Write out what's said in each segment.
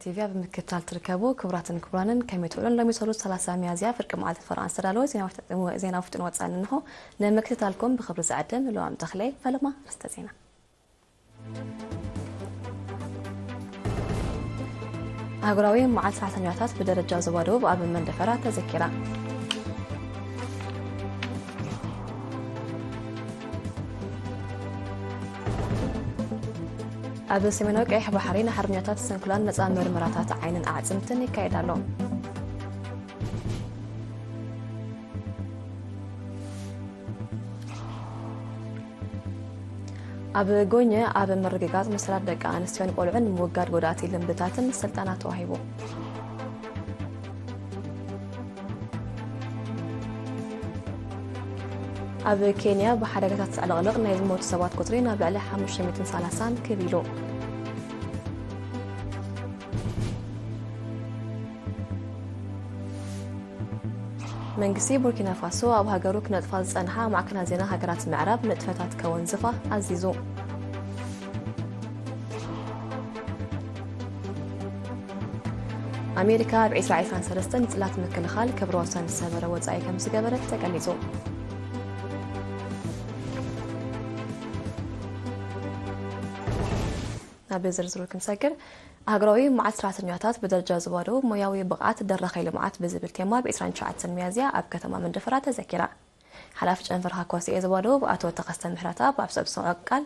ቲቪ ኣብ ምክትታል ትርከቡ ክቡራትን ክቡራንን፣ ከመይ ትውዕሉን? ሎሚ ሰሉስ ሰላሳ ሚያዝያ ፍርቂ መዓልቲ ፈረቓን ዝተዳለወ ዜና ውሕጥ-፣ ዜና ውፍጥን ወጻእን እንሆ። ንምክትታልኩም ብኽብሪ ዝዕድም ልዋም ተኽለ። ፈለማ ኣርእስተ ዜና። ኣህጉራዊ መዓልቲ ሰራሕተኛታት ብደረጃ ዞባ ደቡብ ኣብ መንደፈራ ተዘኪራ። ኣብ ሰሜናዊ ቀይሕ ባሕሪ ንሓርበኛታት ስንኩላን ነጻ መርመራታት ዓይንን ኣዕጽምትን ይካየድ ኣሎ። ኣብ ጎኘ ኣብ ምርግጋጽ መሰላት ደቂ ኣንስትዮን ቆልዑን ንምውጋድ ጎዳእቲ ልምድታትን ስልጠና ተዋሂቡ። ኣብ ኬንያ ብሓደጋታት ዕልቕልቕ ናይ ዝሞቱ ሰባት ቁጽሪ ናብ ልዕሊ ሓሙሽተ ሚእትን ሰላሳን ክብ ኢሉ። መንግስቲ ቡርኪና ፋሶ ኣብ ሃገሩ ክነጥፋ ዝጸንሓ ማዕከናት ዜና ሃገራት ምዕራብ ንጥፈታት ከወንዝፋ ኣዚዙ። ኣሜሪካ ኣብ ዕስራ ዕስራን ሰለስተን ንጽላት ምክልኻል ክብረ ወሰን ዝሰበረ ወጻኢ ከም ዝገበረት ተገሊጹ። ናብ ዝርዝሩ ክንሰግር፣ ሃገራዊ መዓልቲ ሰራሕተኛታት ብደረጃ ዞባ ደቡብ ሞያዊ ብቕዓት ደረኸይ ልምዓት ብዝብል ቴማ ብ ዕስራን ትሽዓተን ሚያዝያ ኣብ ከተማ መንደፈራ ተዘኪራ። ሓላፊ ጨንፈር ሃኮስኤ ዞባ ደቡብ ኣቶ ተኸስተ ምሕረተኣብ ኣብ ዘስምዖ ቃል፣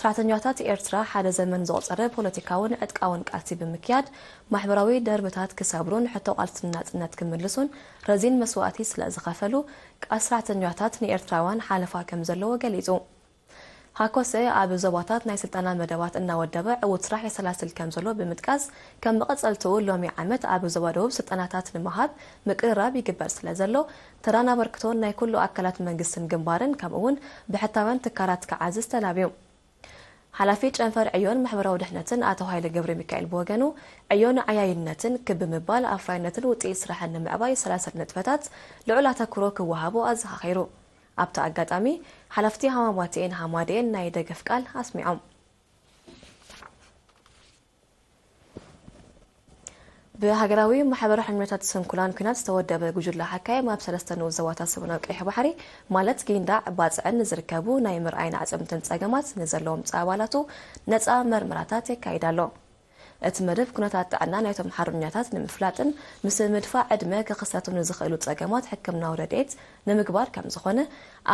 ሰራሕተኛታት ኤርትራ ሓደ ዘመን ዘቑጸረ ፖለቲካውን ዕጥቃውን ቃልሲ ብምክያድ፣ ማሕበራዊ ደርብታት ክሰብሩን ሕቶ ቃልሲ ንናጽነት ክምልሱን ረዚን መስዋእቲ ስለ ዝኸፈሉ፣ ቃልሲ ሰራሕተኛታት ንኤርትራውያን ሓለፋ ከም ዘለዎ ገሊጹ። ሃኮሰ ኣብ ዞባታት ናይ ስልጠና መደባት እናወደበ ዕዉት ስራሕ የሰላስል ከም ዘሎ ብምጥቃስ፣ ከም መቐጸልትኡ ሎሚ ዓመት ኣብ ዞባ ደቡብ ስልጠናታት ንምሃብ ምቅርራብ ይግበር ስለ ዘሎ፣ ተራን ኣበርክቶን ናይ ኩሉ ኣካላት መንግስትን ግንባርን ከምኡ እውን ብሕታውያን ትካላት ክዓዝዝ ተላብዩ። ሓላፊ ጨንፈር ዕዮን ማሕበራዊ ድሕነትን ኣቶ ሃይለ ገብረ ሚካኤል ብወገኑ፣ ዕዮን ዓያይነትን ክብ ምባል ኣፍራይነትን ውፅኢት ስራሕን ንምዕባይ ሰላሰል ንጥፈታት ልዑል ኣተኩሮ ክወሃቦ ኣዘኻኺሩ። ኣብቲ ኣጋጣሚ፣ ሓለፍቲ ሃማማትኤን ሃማድኤን ናይ ደገፍ ቃል ኣስሚዖም። ብሃገራዊ ማሕበራዊ ሕልምታት ስንኩላን ኲናት ዝተወደበ ጉጅለ ሓካይም ኣብ ሰለስተ ንኡስ ዞባታት ሰሜናዊ ቀይሕ ባሕሪ፣ ማለት ጊንዳዕ፣ ባጽዕን ንዝርከቡ ናይ ምርኣይን ኣዕጽምትን ጸገማት ንዘለዎም ኣባላቱ ነጻ መርመራታት የካይድ ኣሎ። እቲ መደብ ኩነታት ጥዕና ናይቶም ሓርበኛታት ንምፍላጥን ምስ ምድፋእ ዕድመ ክኽሰቱ ንዝኽእሉ ጸገማት ሕክምናዊ ረድኤት ንምግባር ከም ዝኾነ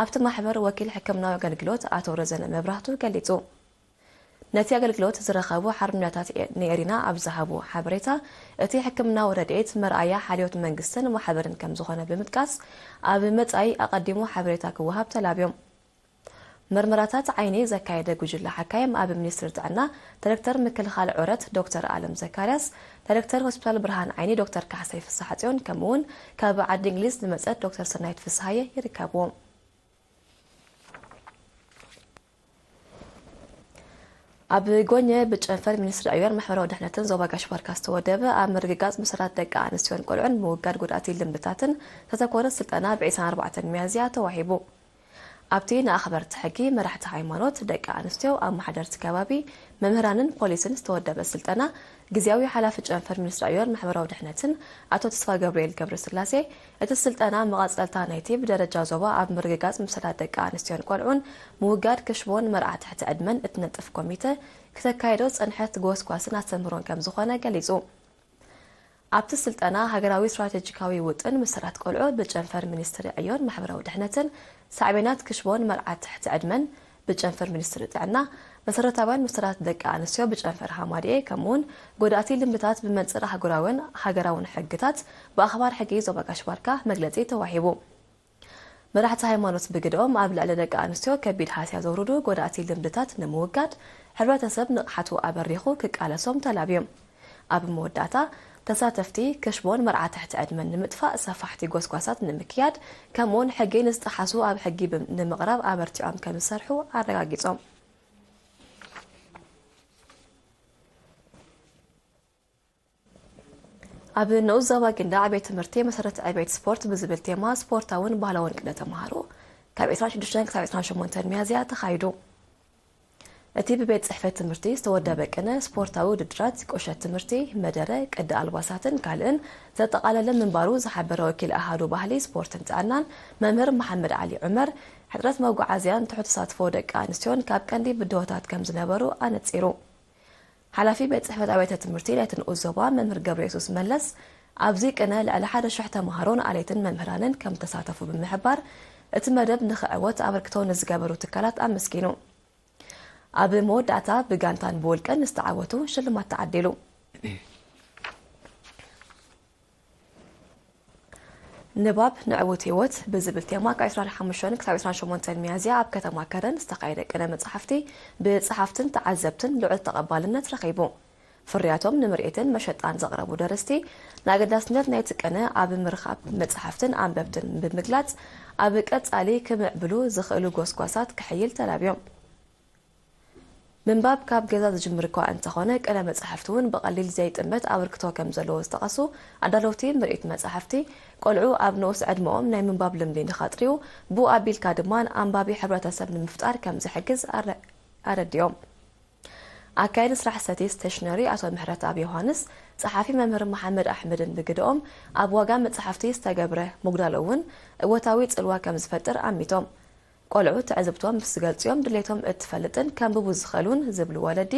ኣብቲ ማሕበር ወኪል ሕክምናዊ ኣገልግሎት ኣቶ ረዘነ መብራህቱ ገሊጹ። ነቲ ኣገልግሎት ዝረኸቡ ሓርበኛታት ንኤሪና ኣብ ዝሃቡ ሓበሬታ፣ እቲ ሕክምናዊ ረድኤት መርኣያ ሓልዮት መንግስትን ማሕበርን ከም ዝኾነ ብምጥቃስ፣ ኣብ መጻኢ ኣቐዲሙ ሓበሬታ ክወሃብ ተላብዮም። መርመራታት ዓይኒ ዘካየደ ጉጅለ ሓካይም ኣብ ሚኒስትሪ ጥዕና ዳይሬክተር ምክልኻል ዑረት ዶክተር ኣለም ዘካርያስ፣ ዳይሬክተር ሆስፒታል ብርሃን ዓይኒ ዶክተር ካሕሳይ ፍስሓጽዮን፣ ከምኡ'ውን ካብ ዓዲ እንግሊዝ ዝመጸት ዶክተር ሰናይት ፍስሃየ ይርከብዎም። ኣብ ጎኘ ብጨንፈር ሚኒስትሪ ዕዮን ማሕበራዊ ድሕነትን ዞባ ጋሽ ባርካ ዝተወደበ ኣብ ምርግጋጽ መሰላት ደቂ ኣንስትዮን ቆልዑን ምውጋድ ጎዳእቲ ልምድታትን ዘተኮረ ስልጠና ብ ዕስራን ኣርባዕተን ሚያዝያ ተዋሂቡ። ኣብቲ ንኣኽበርቲ ሕጊ፣ መራሕቲ ሃይማኖት፣ ደቂ ኣንስትዮ፣ ኣመሓደርቲ ከባቢ፣ መምህራንን ፖሊስን ዝተወደበ ስልጠና፣ ግዝያዊ ሓላፊ ጨንፈር ሚኒስትሪ ዕዮን ማሕበራዊ ድሕነትን ኣቶ ተስፋ ገብርኤል ገብረስላሴ፣ እቲ ስልጠና መቐጸልታ ናይቲ ብደረጃ ዞባ ኣብ ምርግጋጽ መሰላት ደቂ ኣንስትዮን ቆልዑን ምውጋድ ክሽቦን መርዓ ትሕቲ ዕድመን እትነጥፍ ኮሚተ ክተካየዶ ዝጸንሐት ጎስጓስን ኣስተምህሮን ከም ዝኾነ ገሊጹ። ኣብቲ ስልጠና ሃገራዊ ስትራቴጂካዊ ውጥን መሰላት ቆልዑ ብጨንፈር ሚኒስትሪ ዕዮን ማሕበራዊ ድሕነትን፣ ሳዕቤናት ክሽቦን መርዓ ትሕቲ ዕድመን ብጨንፈር ሚኒስትሪ ጥዕና፣ መሰረታውያን መሰላት ደቂ ኣንስትዮ ብጨንፈር ሃማድኤ፣ ከምኡውን ጎዳእቲ ልምድታት ብመንጽር ኣህጉራውን ሃገራውን ሕግታት ብኣኽባር ሕጊ ዞባ ጋሽ ባርካ መግለጺ ተዋሂቡ። መራሕቲ ሃይማኖት ብግደኦም፣ ኣብ ልዕሊ ደቂ ኣንስትዮ ከቢድ ሃስያ ዘውርዱ ጎዳእቲ ልምድታት ንምውጋድ፣ ሕብረተሰብ ንቕሓቱ ኣበሪኹ ክቃለሶም ተላብዮም። ኣብ መወዳእታ፣ ተሳተፍቲ፣ ክሽቦን መርዓ ትሕቲ ዕድመን ንምጥፋእ ሰፋሕቲ ጎስጓሳት ንምክያድ፣ ከምኡውን ሕጊ ንዝጠሓሱ ኣብ ሕጊ ብም-፣ ንምቕራብ ኣበርቲዖም ከም ዝሰርሑ ኣረጋጊጾም። ኣብ ንኡስ ዞባ ጊንዳዕ ቤት ትምህርቲ መሰረት ዕቤት ስፖርት ብዝብል ቴማ ስፖርታውን ባህላውን ቅነ ተምሃሮ ካብ ዕስራን ሽዱሽተን ክሳብ ዕስራን ሸሞንተን ሚያዝያ ተኻይዱ። እቲ ብቤት ጽሕፈት ትምህርቲ ዝተወደበ ቅነ ስፖርታዊ ውድድራት፣ ቁሸት ትምህርቲ፣ መደረ፣ ቅዲ ኣልባሳትን ካልእን ዘጠቓለለ ምንባሩ ዝሓበረ ወኪል ኣሃዱ ባህሊ፣ ስፖርትን ጥዕናን መምህር መሓመድ ዓሊ ዑመር፣ ሕጽረት መጓዓዝያን ትሑት ተሳትፎ ደቂ ኣንስትዮን ካብ ቀንዲ ብድሆታት ከም ዝነበሩ ኣነጺሩ። ሓላፊ ቤት ጽሕፈት ኣብያተ ትምህርቲ ናይቲ ንኡስ ዞባ መምህር ገብረየሱስ መለስ፣ ኣብዚ ቅነ ልዕሊ ሓደ ሽሕ ተምሃሮን ኣለይትን መምህራንን ከም ዝተሳተፉ ብምሕባር፣ እቲ መደብ ንኽዕወት ኣበርክቶ ንዝገበሩ ትካላት ኣመስጊኑ። ኣብ መወዳእታ ብጋንታን ብውልቅን ዝተዓወቱ ሽልማት ተዓዲሉ። ንባብ ንዕዉት ህይወት ብዝብል ቴማ ካብ ዕስራን ሓሙሽተን ክሳብ ዕስራን ሸሞንተን ሚያዝያ ኣብ ከተማ ከረን ዝተኻየደ ቅነ መጻሕፍቲ ብጸሓፍትን ተዓዘብትን ልዑል ተቐባልነት ረኺቡ። ፍርያቶም ንምርኢትን መሸጣን ዘቕረቡ ደረስቲ፣ ንኣገዳስነት ናይቲ ቅነ ኣብ ምርኻብ መጻሕፍትን ኣንበብትን ብምግላጽ፣ ኣብ ቀጻሊ ክምዕብሉ ዝኽእሉ ጎስጓሳት ክሕይል ተላብዮም። ምንባብ ካብ ገዛ ዝጅምር እኳ እንተኾነ፣ ቅነ መጻሕፍቲ እውን ብቐሊል ዘይጥመት ኣበርክቶ ከም ዘለዎ ዝጠቐሱ ኣዳለውቲ ምርኢት መጻሕፍቲ፣ ቆልዑ ኣብ ንኡስ ዕድመኦም ናይ ምንባብ ልምዲ ንኸጥርዩ፣ ብኡ ኣቢልካ ድማ ኣንባቢ ሕብረተሰብ ንምፍጣር ከም ዝሕግዝ ኣረ-፣ ኣረዲኦም። ኣካያዲ ስራሕ ሰቲ ስቴሽነሪ ኣቶ ምሕረተኣብ ዮሃንስ፣ ጸሓፊ መምህር መሓመድ ኣሕመድን ብግደኦም፣ ኣብ ዋጋ መጻሕፍቲ ዝተገብረ ምጉዳል እውን እወታዊ ጽልዋ ከም ዝፈጥር ኣሚቶም። ቆልዑ ትዕዝብቶም ምስ ዝገልጽዮም ድሌቶም እትፈልጥን ከንብቡ ዝኽእሉን ዝብሉ ወለዲ፣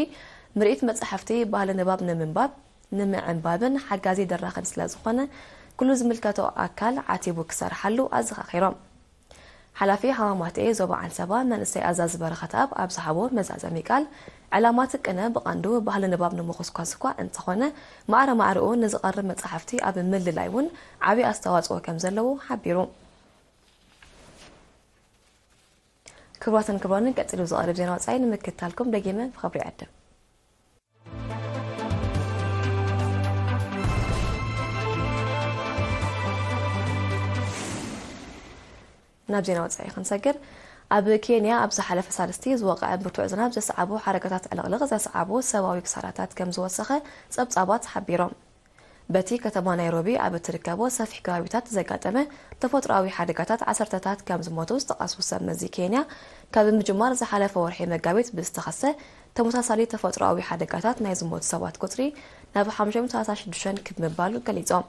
ምርኢት መጻሕፍቲ ባህሊ ንባብ ንምንባብ፣ ንምዕንባብን ሓጋዚ ደራኽን ስለ ዝኾነ፣ ኩሉ ዝምልከቶ ኣካል ዓቲቡ ክሰርሓሉ ኣዘኻኺሮም። ሓላፊ ሃማማተኤ ዞባ ዓንሰባ መንእሰይ ኣዛዚ በረኸትኣብ ኣብ ዝሃቦ መዛዘሚ ቃል፣ ዕላማ እቲ ቅነ ብቐንዱ ባህሊ ንባብ ንምኹስኳስ እኳ እንተኾነ፣ ማዕረ ማዕረኡ ንዝቐርብ መጻሕፍቲ ኣብ ምልላይ እውን ዓቢ ኣስተዋጽኦ ከም ዘለዎ ሓቢሩ። ክቡራትን ክቡራንን፣ ቀጺሉ ዝቐርብ ዜና ወጻኢ ንምክትታልኩም ደጊመ ብኽብሪ ይዕድም። ናብ ዜና ወጻኢ ክንሰግር፣ ኣብ ኬንያ ኣብ ዝሓለፈ ሳልስቲ ዝወቕዐ ብርቱዕ ዝናብ ዘስዓቦ ሓደጋታት ዕልቕልቕ ዘስዓቦ ሰብኣዊ ክሳራታት ከም ዝወሰኸ ጸብጻባት ሓቢሮም። በቲ ከተማ ናይሮቢ ኣብ እትርከቦ ሰፊሕ ከባቢታት ዘጋጠመ ተፈጥሮኣዊ ሓደጋታት ዓሰርተታት ከም ዝሞቱ ዝጠቐሱ ሰብ መዚ ኬንያ፣ ካብ ምጅማር ዝሓለፈ ወርሒ መጋቢት ብዝተኸስተ ተመሳሳሊ ተፈጥሮኣዊ ሓደጋታት ናይ ዝሞቱ ሰባት ቁጽሪ ናብ ሓሙሽተ ሚእቲ ሰላሳ ሽዱሽተ ክብ ምባሉ ገሊጾም።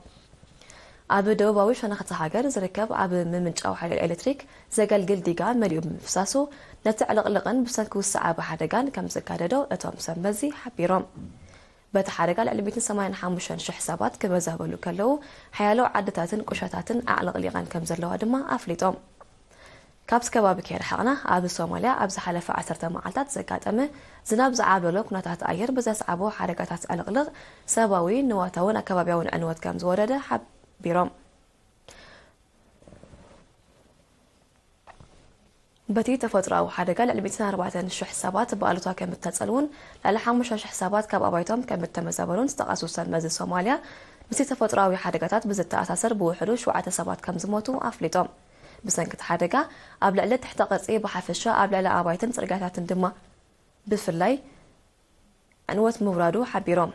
ኣብ ደቡባዊ ሸነኽ እታ ሃገር ዝርከብ ኣብ ምምንጫው ሓይሊ ኤሌክትሪክ ዘገልግል ዲጋ መሊኡ ብምፍሳሱ፣ ነቲ ዕልቕልቕን ብሰንኪ ዝሰዓበ ሓደጋን ከም ዘጋደዶ እቶም ሰብ መዚ ሓቢሮም። በቲ ሓደጋ ልዕሊ ሚእትን ሰማንያን ሓሙሽተን ሽሕ ሰባት ክመዛበሉ ከለዉ፣ ሓያሎ ዓድታትን ቁሸታትን ኣዕለቕሊቐን ከም ዘለዋ ድማ ኣፍሊጦም። ካብቲ ከባቢ ከይረሓቕና፣ ኣብ ሶማልያ ኣብ ዝሓለፈ ዓሰርተ መዓልታት ዘጋጠመ ዝናብ ዝዓብለሎ ኩነታት ኣየር ብዘስዓቦ ሓደጋታት ዕልቕልቕ፣ ሰብኣዊ፣ ንዋታውን ኣከባብያውን ዕንወት ከም ዝወረደ ሓቢሮም። በቲ ተፈጥሮኣዊ ሓደጋ ልዕሊ ሚእትን ኣርባዕተን ሽሕ ሰባት ብኣሉታ ከም እተጸልዉን ልዕሊ ሓሙሽተ ሽሕ ሰባት ካብ ኣባይቶም ከም እተመዛበሉን ዝጠቐሱ ሰብ መዚ ሶማልያ፣ ምስቲ ተፈጥሮኣዊ ሓደጋታት ብዝተኣሳሰር ብውሕዱ ሸውዓተ ሰባት ከም ዝሞቱ ኣፍሊጦም። ብሰንኪ እቲ ሓደጋ ኣብ ልዕሊ ትሕተ ቅርጺ ብሓፈሻ፣ ኣብ ልዕሊ ኣባይትን ጽርግያታትን ድማ ብፍላይ ዕንወት ምውራዱ ሓቢሮም።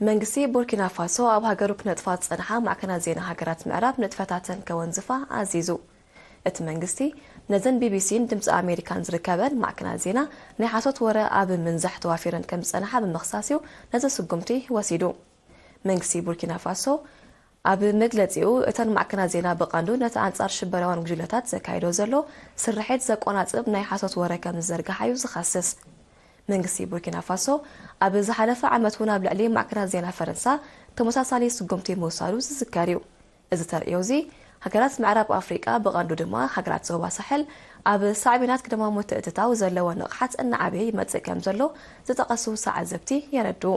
መንግስቲ ቡርኪና ፋሶ ኣብ ሃገሩ ክነጥፋ ዝጸንሓ ማዕከናት ዜና ሃገራት ምዕራብ ንጥፈታተን ከወንዝፋ ኣዚዙ። እቲ መንግስቲ ነዘን ቢቢሲን ድምፂ ኣሜሪካን ዝርከበን ማዕከናት ዜና ናይ ሓሶት ወረ ኣብ ምንዛሕ ተዋፊረን ከም ዝጸንሓ ብምኽሳስ እዩ ነዚ ስጉምቲ ወሲዱ። መንግስቲ ቡርኪና ፋሶ ኣብ መግለጺኡ፣ እተን ማዕከናት ዜና ብቐንዱ ነቲ ኣንጻር ሽበራውያን ጉጅለታት ዘካይዶ ዘሎ ስርሒት ዘቆናጽብ ናይ ሓሶት ወረ ከም ዝዘርግሓ እዩ ዝኸስስ። መንግስቲ ቡርኪና ፋሶ ኣብ ዝሓለፈ ዓመት እውን ኣብ ልዕሊ ማዕከናት ዜና ፈረንሳ ተመሳሳሊ ስጉምቲ ምውሳዱ ዝዝከር እዩ። እዚ ተርእዮ እዚ፣ ሃገራት ምዕራብ ኣፍሪቃ፣ ብቐንዱ ድማ ሃገራት ዞባ ሳሕል፣ ኣብ ሳዕቤናት ቅድመ ምትእትታው ዘለዎ ንቕሓት እናዓበየ ይመጽእ ከም ዘሎ ዝጠቐሱ ተዓዘብቲ የረድኡ።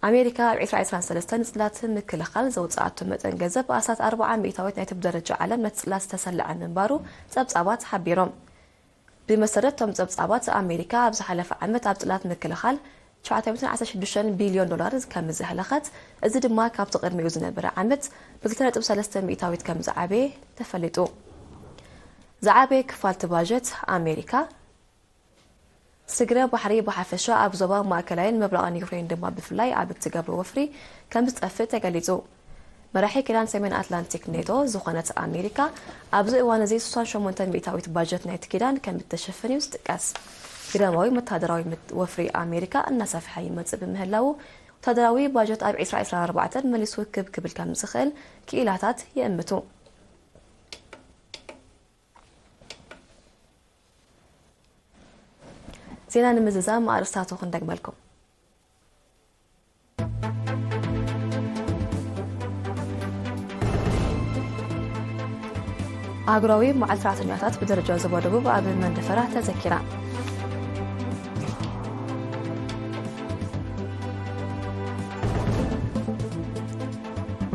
ኣሜሪካ ኣብ ዕስራ ዕስራን ሰለስተን ንጽላት ምክልኻል ዘውጽኣቶ መጠን ገንዘብ ኣስታት ኣርብዓ ሚእታዊት ናይቲ ብደረጃ ዓለም ነቲ ጽላት ዝተሰልዐ ምንባሩ ጸብጻባት ሓቢሮም። ብመሰረት እቶም ጸብጻባት፣ ኣሜሪካ ኣብ ዝሓለፈ ዓመት ኣብ ጽላት ምክልኻል ትሽዓተ ሚእትን ዓሰርተ ሽዱሽተን ቢልዮን ዶላር ከም ዘህለኸት፣ እዚ ድማ ካብቲ ቅድሚኡ ዝነበረ ዓመት ብክልተ ነጥቢ ሰለስተ ሚእታዊት ከም ዝዓበየ ተፈሊጡ። ዝዓበየ ክፋል እቲ ባጀት ኣሜሪካ ስግረ ባሕሪ ብሓፈሻ ኣብ ዞባ ማእከላይን ምብራቕን ዩክሬን ድማ ብፍላይ ኣብ እትገብሮ ወፍሪ ከም ዝጠፍእ ተገሊጹ። መራሒ ኪዳን ሰሜን ኣትላንቲክ ኔቶ ዝኾነት ኣሜሪካ ኣብዚ እዋን እዚ ስሳን ሸሞንተን ሚእታዊት ባጀት ናይቲ ኪዳን ከም እትሸፍን እዩ ዝጥቀስ። ግዳማዊ ወታደራዊ ምት- ወፍሪ ኣሜሪካ እናሰፍሐ ይመጽእ ብምህላዉ ወታደራዊ ባጀት ኣብ ዕስራ ዕስራን ኣርባዕተን መሊሱ ክብ ክብል ከም ዝኽእል ክኢላታት ይእምቱ። ዜና ንምዝዛም ኣርእስታቱ ክንደግመልኩም። ኣህጉራዊ መዓልቲ ሰራሕተኛታት ብደረጃ ዞባ ደቡብ ኣብ መንደፈራ ተዘኪራ።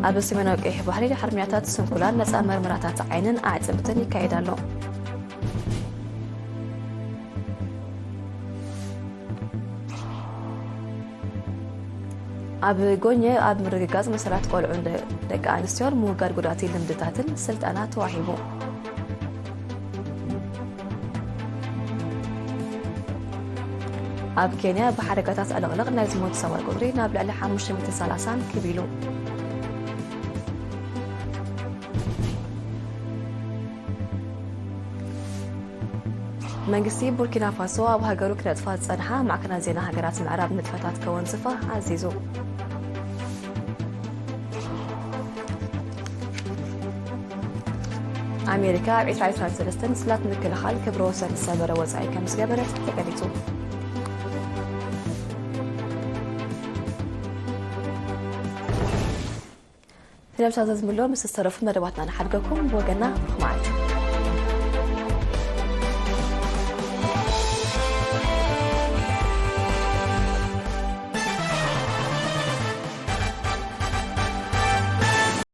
ኣብ ሰሜናዊ ቀይሕ ባሕሪ ሓርበኛታት ስንኩላን ነጻ መርመራታት ዓይንን ኣዕጽምትን ይካየድ ኣሎ። ኣብ ጎኘ ኣብ ምርግጋጽ መሰላት ቆልዑን ደ- ደቂ ኣንስትዮን ምውጋድ ጎዳእቲ ልምድታትን ስልጠና ተዋሂቡ። ኣብ ኬንያ ብሓደጋታት ዕልቕልቕ ናይ ዝሞቱ ሰባት ቁጽሪ ናብ ልዕሊ ሓሙሽተ ሚእትን ሰላሳን ክብ ኢሉ። መንግስቲ ቡርኪና ፋሶ ኣብ ሃገሩ ክነጥፋ ዝጸንሓ ማዕከናት ዜና ሃገራት ምዕራብ ንጥፈታት ከወንዝፋ ኣዚዙ። ኣሜሪካ ኣብ ዕስራ ዕስራን ሰለስተን ስላት ምክልኻል ክብረ ወሰን ዝሰበረ ወጻኢ ከም ዝገበረት ተገሊጹ። ፊልምታት ዘዝምሎ ምስ ዝተረፉ መደባትና ንሓድገኩም። ብወገና ሩኽ መዓልቲ።